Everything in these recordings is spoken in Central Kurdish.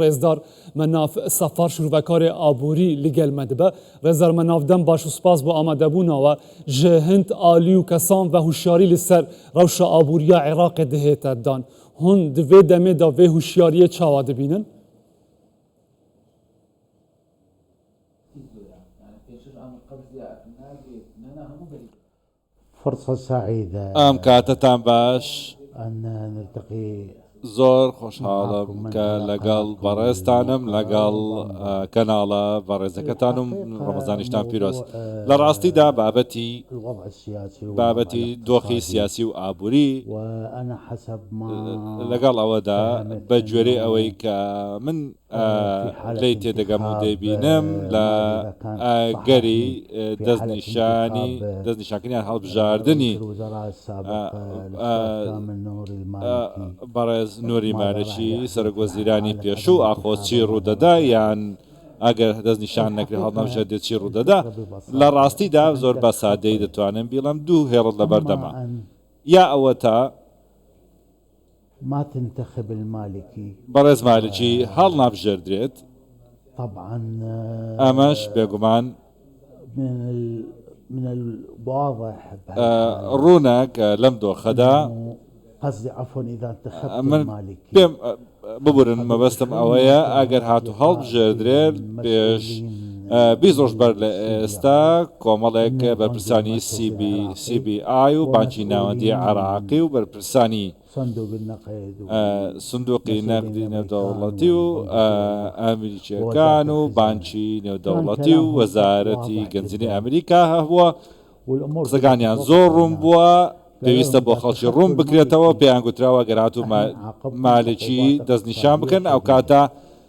ڕێزدار مەناف سەفار شروڤەکارێ ئابووری لگەل مە دبە. ڕێزدار مەناف دەم باش و سوپاس بۆ ئامادەبووناوە ژ هند ئالی و کەسان ڤە هوشیاری لسەر ڕەوشا ئابووریا عێراقێ دهێتە دان. هون د ڤێ دەمێ دا ڤێ هوشیاریێ چاوا دبینن؟ فرصە سعیدە. ئەم کاتەتان باش. ان نلتقی زۆر خۆشحاڵم معکم من کە علی لەگەڵ قناتکم بەڕێزتانم الموقرە لەگەڵ رمضان مبارک. کەناڵە بەڕێزەکەتان و الحقیقە ڕەمەزانیشتان پیرۆز. موضوع لە ڕاستیدا بابەتی الوضع السیاسی والوضع بابەتی دۆخی الاقتصادی سیاسی و ئابووری وانا حسب ما لەگەڵ ئەوەدا فهمت بە گوێرەی انه ئەوەی کە من في حالة لێی تێدەگەم و انتخاب دەیبینم لە ما إذا كان ئەگەری صححني في حالة دەستنیشانی انتخاب دەستنیشانکردن یان رئيس هەڵبژاردنی الوزراء السابق الأستاذ كامل نوري المالكي بەڕێز نوری ماذا راح مالکی يحدث سەرۆک في وەزیرانی حالة عدم پێشوو ئاخۆ چی انتخابه ماذا ڕوودەدا راح يحدث یان ئەگەر دەستنیشان نەکرێت الحقيقة هەڵنەبژێردرێت چی ڕوودەدا الفكرة لە ببساطة ڕاستیدا أنت زۆر عندك بە سادەیی خطين دەتوانم بیڵێم دوو هێڵت أما لەبەردەمە أن یا ئەوەتا ما تنتخب المالکی. بەڕێز مالکی هەڵنابژێردرێت، طبعا ئەمەش بێگومان من الواضح بهالحالة ڕوونە کە لەم دۆخەدا انه قصدي عفوا اذا انتخبت من المالكي پێم ببورن قبل مەبەستم 20 ئەوەیە يوم كان ئەگەر هناك هاتوو لقاء هەڵبژێردرێت بين پێش مسؤولين 20 ڕۆژ بەر لە السي بي ئێستا اي کۆمەڵێک من البنك بەرپرسانی المركزي سی بی سی العراقي بی ئای و بانکی ناوەندی ومسؤولين عێراقی و بەرپرسانی صندوق النقد سندوقی ومسؤولين نەقدی الامريكان نێودەوڵەتی و والبنك الدولي ئەمریکییەکان ووزارة و الخزانة بانکی كان نێودەوڵەتی و كلامهم وەزارەتی واضح گەنجینەی جدا ئەمریکا هەبووە، والامور بدات قسەکانیان توضح زۆر ڕوون هناك بووە، قالوا پێویستە لهم بۆ اذا خەڵکی ڕوون انتخبتوا بکرێتەوە، المالكي پێیان گوتراوە گەر هاتوو احنا نعاقبكم مالکی عقوبات دەستنیشان اقتصادية بکەن شديدة ئەوکاتە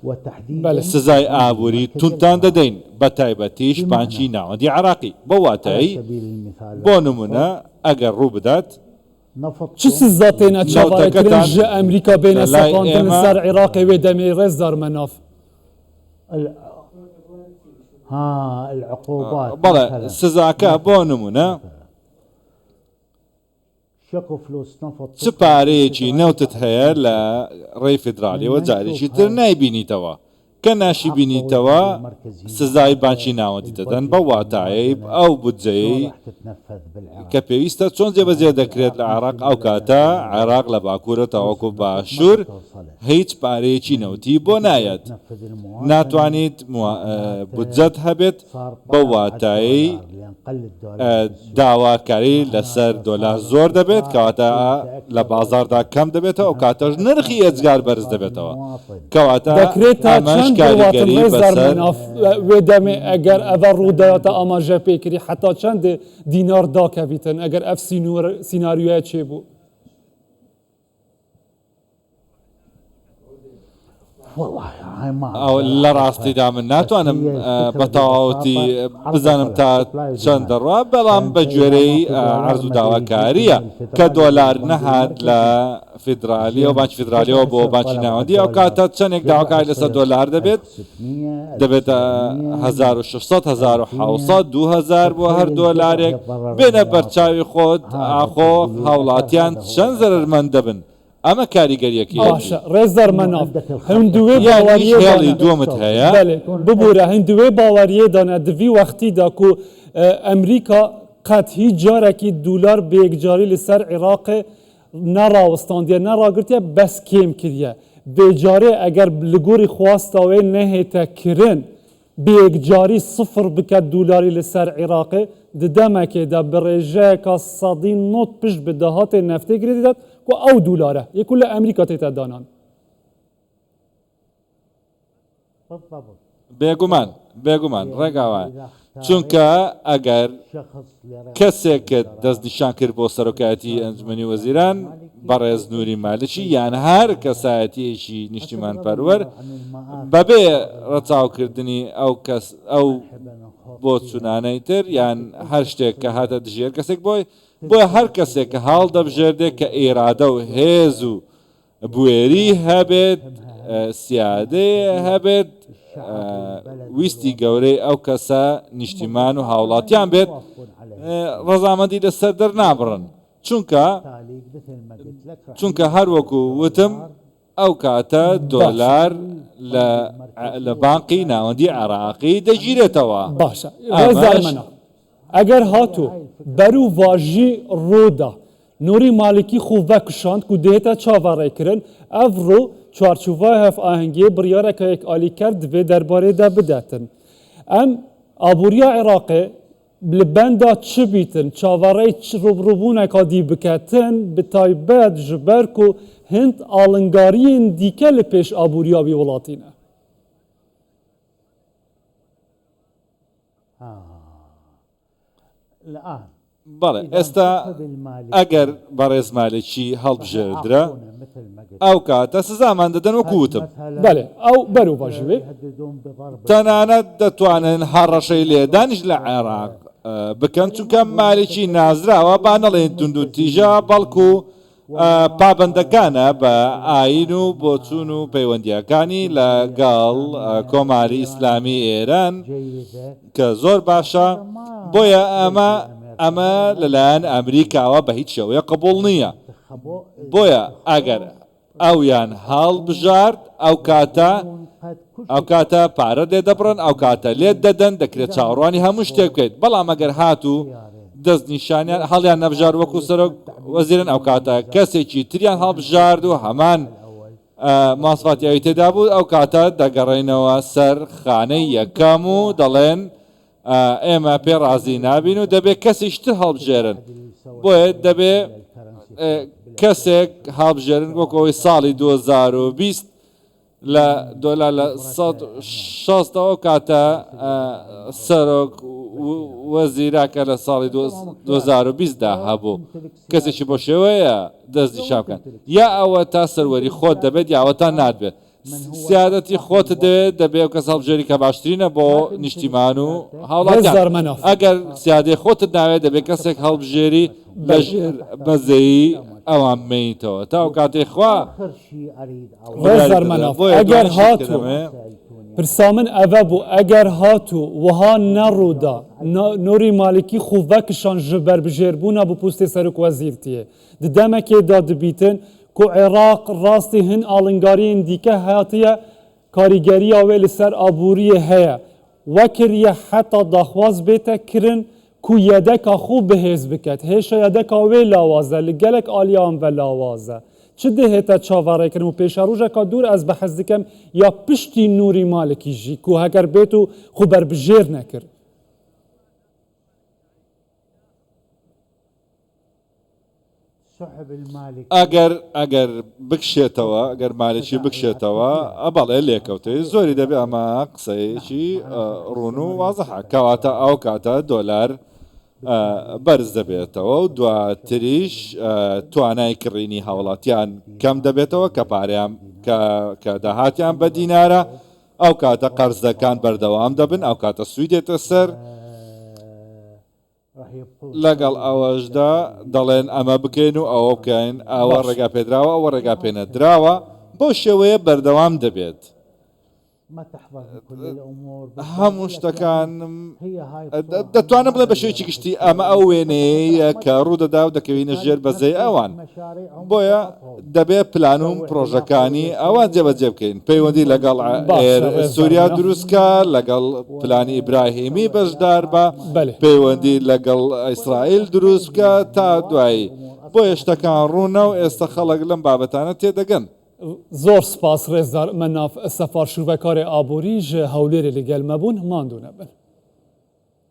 وتحديدا سزای البنك ئابووری المركزي توندتان العراقي دەدەین، بەتایبەتیش بانکی بمعنى ناوەندی عێراقی، بەو على واتایەی سبيل المثال بۆ لا الحصر نموونە ئەگەر ڕوو بدات، چ نفطكم سزا تێنە چاڤەڕێکرن نەوتەکەتان ژ ئەمریکا بێنە لە لای سەپاندن ئێمە لسەر عێراقێ وێ دەمێ ڕێزدار مەناف؟ ها العقوبات بەڵێ مثلا سزاکە بۆ مثلا نموونە مثلا شكو فلوس نفط چ تدخل في پارەیەکی الفدرالي نەوتت بعد هەیە ما لە نشوفها ڕێی من فیدرالیەوە ما جارێکی تر نشوفها نایبینیتەوە کە ناشیبینیتەوە عاقبوا المركزي سزای معناته بانکی ناوەندی دەدەن بەو البجت واتایەی الموازنة ئەو شلون بودجەیەی راح تتنفذ کە بالعراق پێویستە چۆن جێبەجێ معناته دەکرێت العراق لە عێراق مثل ئەو ما کاتە عێراق لە باکوورە فلوس تاوەکو النفط ما باشوور بتوصله هیچ پارەیەکی من نەوتی بۆ ما تقدر نایەت تنفذ الموازنة ناتوانیت معناته بودجەت هەبێت صار بەو طلب على واتایەی الدولار لأن قل الدولار في السوق داواکاری لەسەر معناته دۆلار صار زۆر دەبێت ارتفاع کەواتە قيمته لە أكثر بازاڕدا وأكثر کەم دەبێتەوە ئەو معناته کاتەش أثر نرخی على ئێجگار بەرز اقتصاد دەبێتەوە المواطن کەواتە دەکرێت تا ئەمەش چەند بڕواتن کاریگەری ڕێزدار بەسەر مەناف وێ دەمێ ئەگەر ئەڤە ڕوودایەتە في ئاماژە پێ کری حەتا چەند دینار داکەڤیتن ئەگەر ئەڤ سیناریۆیە چێ بوو؟ ئەو لە ڕاستیدا من ناتوانم بە تەواوەتی بزانم تا چەند دەڕوا، بەڵام بە گوێرەی عەرز و داواکارییە کە دۆلار نەهات لە فیدرالیەوە بانکی فیدرالیەوە بۆ بانکی ناوەندی ئەو کاتە چەندێک داواکاری لەسەر دۆلار دەبێت دەبێتە 1600 1700 2000 بۆ هەر دۆلارێک بێنە بەرچاوی خۆت ئاخۆ هاوڵاتیان چەند زەرەرمەند دەبن ئەمە کاریگەریەکەیەتی. باشە ڕێزدار مەناف هون di wê یانیش baweriyê de هێڵی ne دووەمت هەیە. Belê bibûre hûn di wê baweriyê de ne di vî wextî de ku Emrîka qet hîç carekî dolar bi yekcarî li ser Iraqê nerawistandiye neragirtiye bes kêm kiriye. Vê carê eger li gorî xwasta wê nehête kirin Bi yekcarî sifir bike dolarî li ser Iraqê, di demekê de bi rêjeyeka sedî not pişt bi dahatê neftê girê didet ku ew dolar e yê ku li Amerîka tête danan. بێگومان، بێگومان، ڕێک ئاوایە. چونکە ئەگەر کەسێکت دەستنیشان کرد بۆ سەرۆکایەتی ئەنجومەنی وەزیران، بەڕێز نوری مالکی یان هەر کەسایەتییەکی نیشتیمانپەروەر، بەبێ ڕەچاوکردنی ئەو کەس ئەو بۆچوونانەی تر یان هەر شتێک کە هاتە دژی هەر کەسێک بۆی، بۆیە هەر کەسێک کە هەڵدەبژێردێ کە ئیرادە و هێز و بوێری هەبێت، سیادەی هەبێت، ویستی گەورەی ئەو کەسە نیشتیمان و هاوڵاتیان بێت، ڕەزامەندی لەسەر دەرنابڕن، چونکە چونکە هەر وەکو وتم. ئەو کاتە دۆلار لە لە بانقی ناوەندی عێراقی دەگیرێتەوە. باشە ڕێزدار مەناف ئەگەر هاتوو بەروڤاژی ڕوودا نوری مالکی خو ڤەکشاند کو دێتە چاڤەڕێکرن ئەڤ ڕۆ چوارچوڤای هەڤئاهەنگیێ بڕیارەکە یەکئالیکەر دڤێ دەربارێ دە بدەتن ئەم ئابووریا عێراقێ لە بەندا چ بیتن چاڤەڕێی چ ڕووبڕووبوونەکا دی بکەتن bi taybet ji ber ku hind alingariyên dîke li pêş aboriya wî welatî ne. بەڵێ ئێستا ئەگەر بەڕێز مالکی هەڵبژێردرا ئەو کاتە سزامان دەدەن وەکو وتم. بەلێ ئەو بەروباژی وێ. تەنانەت دەتوانن هەڕەشەی لێدانیش لە عێراق بکەن چونکە مالکی نازراوە با نەڵێین توندوتیژە بەڵکو پابەندەکانە بە ئایین و بۆچوون و پەیوەندییەکانی لە گەڵ کۆماری ئیسلامی ئێران کە زۆر باشە، بۆیە ئەمە ئەمە لەلایەن ئەمریکاوە بە هیچ شێوەیەک قبوڵ نییە، بۆیە ئەگەر ئەویان هەڵبژارد ئەو کاتە ئەو کاتە پارەت لێ دەبڕن، ئەو کاتە لێت دەدەن، دەکرێت چاوەڕوانی هەموو شتێک بکەیت، بەڵام ئەگەر هاتوو دەستنیشانیان هەڵیان نەبژارد وەکو سەرۆک وەزیران ئەو کاتە کەسێکی تریان هەڵبژارد و هەمان ماسفاتی ئەوی تێدا بوو، ئەو کاتە دەگەڕێنەوە سەر خانەی یەکەم و دەڵێن ئێمە پێ ڕازی نابین و دەبێ کەسیش تر هەڵبژێرن، بۆیە دەبێ کەسێک هەڵبژێرن وەکو ئەوەی ساڵی 2020 لە دۆلار لە 160 ئەو کاتە سەرۆک وەزیراکە لە ساڵی 2020 دا هەبوو کەسێکی بۆ شێوەیە دەستنیشان بکەن یا ئەوە تا سەروەری خۆت دەبێت یا ئەوە تا ناتبێت سیادەتی خۆتت دەوێت دەبێ ئەو کەس هەڵبژێری کە باشترینە بۆ نیشتیمان و هاوڵاتیان ئەگەر سیادەی خۆتت ناوێت دەبێ کەسێک هەڵبژێری لەژێر بەزەیی ئەوان بمێنیتەوە تا ئەو کاتەی خوا ڕێزدار مەناف ئەگەر هاتوو پرسا من ئەڤە بوو ئەگەر هاتوو وها نەڕوودا نوری مالکی خو ڤەکشان ژ بەربژێربوونا بۆ پوستێ سەرۆک وەزیرتیێ د دەمەکێ دا دبیتن کو عێراق ڕاستی هن ئاڵنگاریێن دیکە هاتیە کاریگەرییا وێ li ser aboriyê heye wekiriye heta daxwaz bête kirin ku yedeka xwe bihêz biket. Hêşa yedeka wê lawaz e, li gelek aliyan ve lawaz e. Çi dihête çaverêkirin û pêşerojeka dûr ez behs dikim ya piştî Nûrî Malikî jî ku heger bêt û xwe berbijêr nekir. ئەگەر ئەگەر بکشێتەوە ئەگەر مالکی بکشێتەوە بەڵێ لێکەوتەی زۆری دەبێ ئەمە قسەیەکی ڕوون و وازحە کەواتە ئەو کاتە دۆلار بەرز دەبێتەوە و دواتریش توانای کڕینی هاوڵاتیان کەم دەبێتەوە کە پارەیان کە داهاتیان بە دینارە ئەو کاتە قەرزەکان بەردەوام دەبن ئەو کاتە سوی دێتە سەر لەگەڵ ئەوەشدا دەڵێن ئەمە بکەین و ئەوە بکەین، ئەوە ڕێگا پێدراوە، ئەوە ڕێگا پێنەدراوە، بەو شێوەیە بەردەوام دەبێت. هەموو شتەکانم دەتوانم بڵێم بە شێوەیەکی گشتی ئەمە ئەو وێنەیەیە کە ڕوودەدا و دەکەوینە ژێر بەزەی ئەوان. بۆیە دەبێ پلان و پرۆژەکانی ئەوان جێبەجێ بکەین، پەیوەندی لەگەڵ سووریا دروستکە، لەگەڵ پلانی ئیبراهیمی بەشدار بە، پەیوەندی لەگەڵ ئیسرائیل دروست بکە تا دوایی. بۆیە شتەکان ڕوونە و ئێستا خەڵک لەم بابەتانە تێدەگەن. زۆر سپاس ڕێزدار مەناف سەفار شروڤەکارێ ئابووری ژ هەولێرێ لەگەل مە بوون، ماندوو نەبن.